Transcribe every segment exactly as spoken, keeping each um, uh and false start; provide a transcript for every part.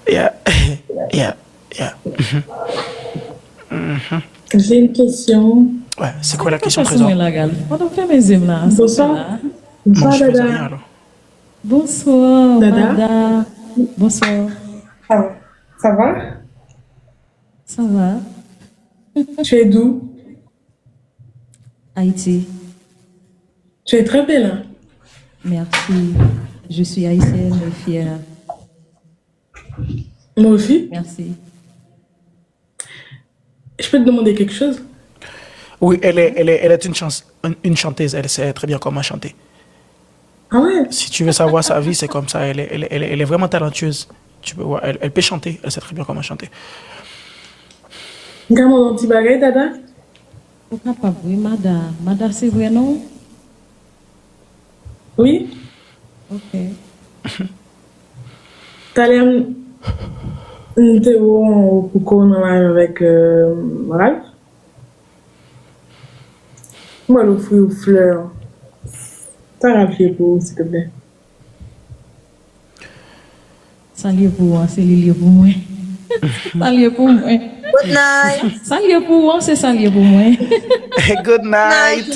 Yeah. Yeah. Yeah. Mhm. Mhm. J'ai une question. Ouais, c'est quoi la question, Trésor? Mwen la, gal. Pandan m fèmen zye m la, sa fè la. Bonsoir, Dada. Bonsoir, Dada. Bonsoir. Ah, ça va? Ça va. Tu es d'où? Haïti. Tu es très belle, hein? Merci. Je suis haïtienne et fière. Moi aussi. Merci. Je peux te demander quelque chose? Oui, elle est, elle est, elle est une chans-, une, une chanteuse. Elle sait très bien comment chanter. Ah ouais? Si tu veux savoir sa vie, c'est comme ça. Elle est, elle est, elle est, elle est vraiment talentueuse. Tu peux voir, elle, elle peut chanter. Elle sait très bien comment chanter. M ka mande yon ti bagay, Dada? Ou kapab, wi, Mada. Mada se vrè non w? Wi. Ok. Talè m, m te wè w pou kò nan live avèk, euh, Ralph. Mwen ofri w flè. Sa Ralph ye pou ou, silteplè? Sa l ye pou ou an, se li l ye pou mwen. Sa l ye pou mwen. Good night. Sa l ye pou ou an, se sa l ye pou mwen. Good night.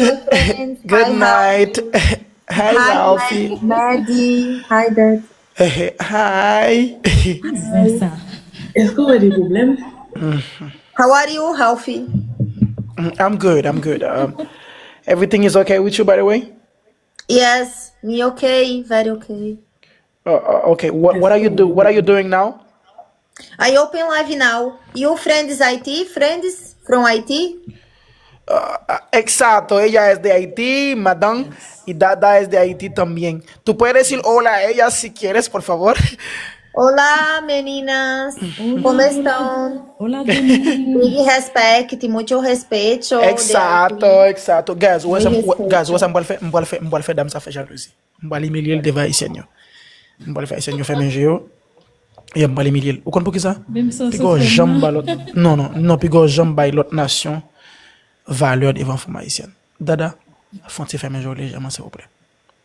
Good night. Hi, Ralphie. Maddie. Hi, Dad. Hi. Èske w wè de pwoblèm? How are you, Ralphie? Mm, I'm good, I'm good. Um, everything is okay with you, by the way? Yes, me okay, very okay. Uh, uh, okay, what, what are you do? What are you doing now? I open live now. You friends Haiti? Friends from Haiti? Uh, uh, exacto, ella es de Haití, madame, y Dada es de Haití también. ¿Tú puedes decir hola a ella si quieres, por favor? Hola, meninas. ¿Cómo están? Hola, Dominique. Big respect, mucho respeto. Exacto, exacto. Guys, wè sa m, guys, wè sa m pral fè, m pral fè, m pral fè dam sa fè jalouzi. M pral imilye l devan Ayisyèn yo. M pral fè Ayisyèn yo fèmen je yo. E m pral imilye l. Ou konn poukisa? Piga w janm bay lòt. Non, non, non, piga w janm bay lòt nasyon valè devan fanm ayisyèn. Dada, fè yon ti fèmen je w lejèman, silvouplè.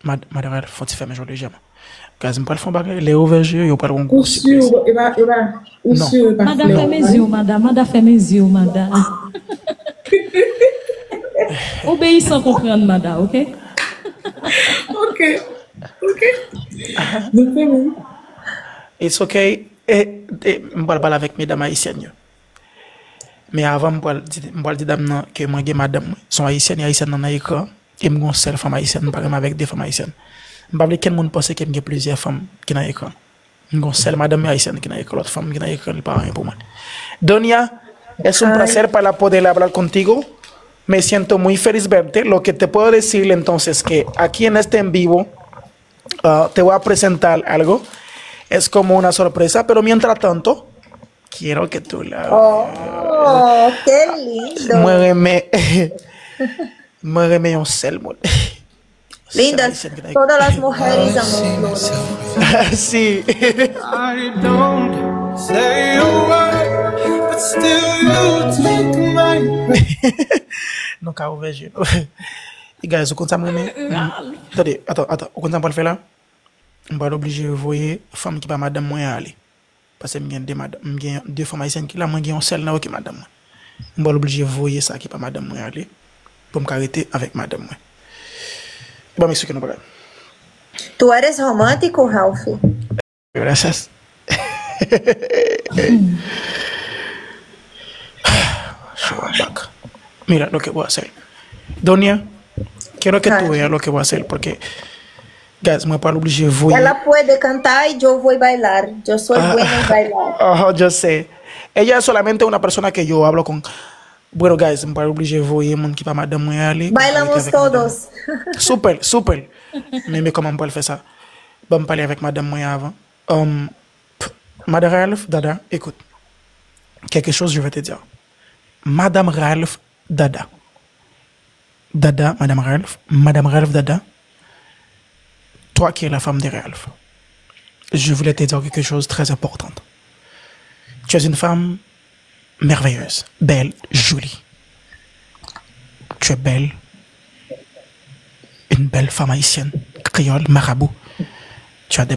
Mad-, madanm, fè yon ti fèmen je w lejèman. Guys, m pral fè yon bagay, lè yo ouvè je yo, yo pral wè yon gwo sipriz. Ou si, e pa, e pa, ou si, e pa flè. Mada, fèmen je w, Mada, Mada, fèmen je w, Mada. Obeyi san konprann, Mada, ok? Ok. Ok. It's ok. E, e, m pral pale avèk medam ayisyèn yo. Men avan, m pral di, m pral di dam nan ke mwen gen madanm mwen. Se yon ayisyèn, e ayisyèn nan nan ekran. E m gen yon sèl fanm ayisyèn, m pa renmen avèk de fanm ayisyèn. M pa vle kenn moun panse ke m gen plizyè fanm ki nan ekran. M gen yon sèl madanm ayisyèn ki nan ekran, lòt fanm ki nan ekran, li pa anyen pou mwen. Donia, es un placer para poder hablar contigo. Me siento muy feliz verte. Lo que te puedo decir entonces que aquí en este en vivo, ah, te voy a presentar algo. Es como una sorpresa, pero mientras tanto, quiero que tú la... Oh, qué lindo. Mwen renmen, mwen renmen yon sèl moun. Linda, todas las mujeres aman flores. Sí. I don't say a word, but still you take my breath. Nou ka ouvè je nou. E guys, ou konn sa m renmen? Tande, atan, atan, ou konn sa m pral fè la? M pral oblije voye fanm ki pa madanm mwen an ale. Paske m gen de madanm, m gen de fanm ayisyèn ki la, mwen gen yon sèl nan yo ki madanm mwen. M pral oblije voye sa ki pa madanm mwen ale, pou m ka rete avèk madanm mwen. E ban m eksplike nou bagay. Tú eres romántico, Ralph. Gracias. Mira lo que voy a hacer. Doña, quiero que tú veas lo que voy a hacer, porque, guys, mwen pral oblije voye. Ella puede cantar y yo voy bailar. Yo soy buena en bailar. Oh, yo sé. Ella es solamente una persona que yo hablo con. Bueno, guys, mwen pral oblije voye moun ki pa madanm mwen ale. Bailamos todos. Super, super. Men, men kòman mwen pral fè sa? Ban m pale avèk madanm mwen avan. Um, Madame Ralph, Dada, écoute. Quelque chose, je vais te dire. Madame Ralph, Dada. Dada, Madame Ralph, Madame Ralph, Dada. Toi qui es la femme de Ralph, je voulais te dire quelque chose de très important. Tu es une femme merveilleuse, belle, jolie. Tu es belle, une belle femme haïtienne, créole, marabout. Tu as des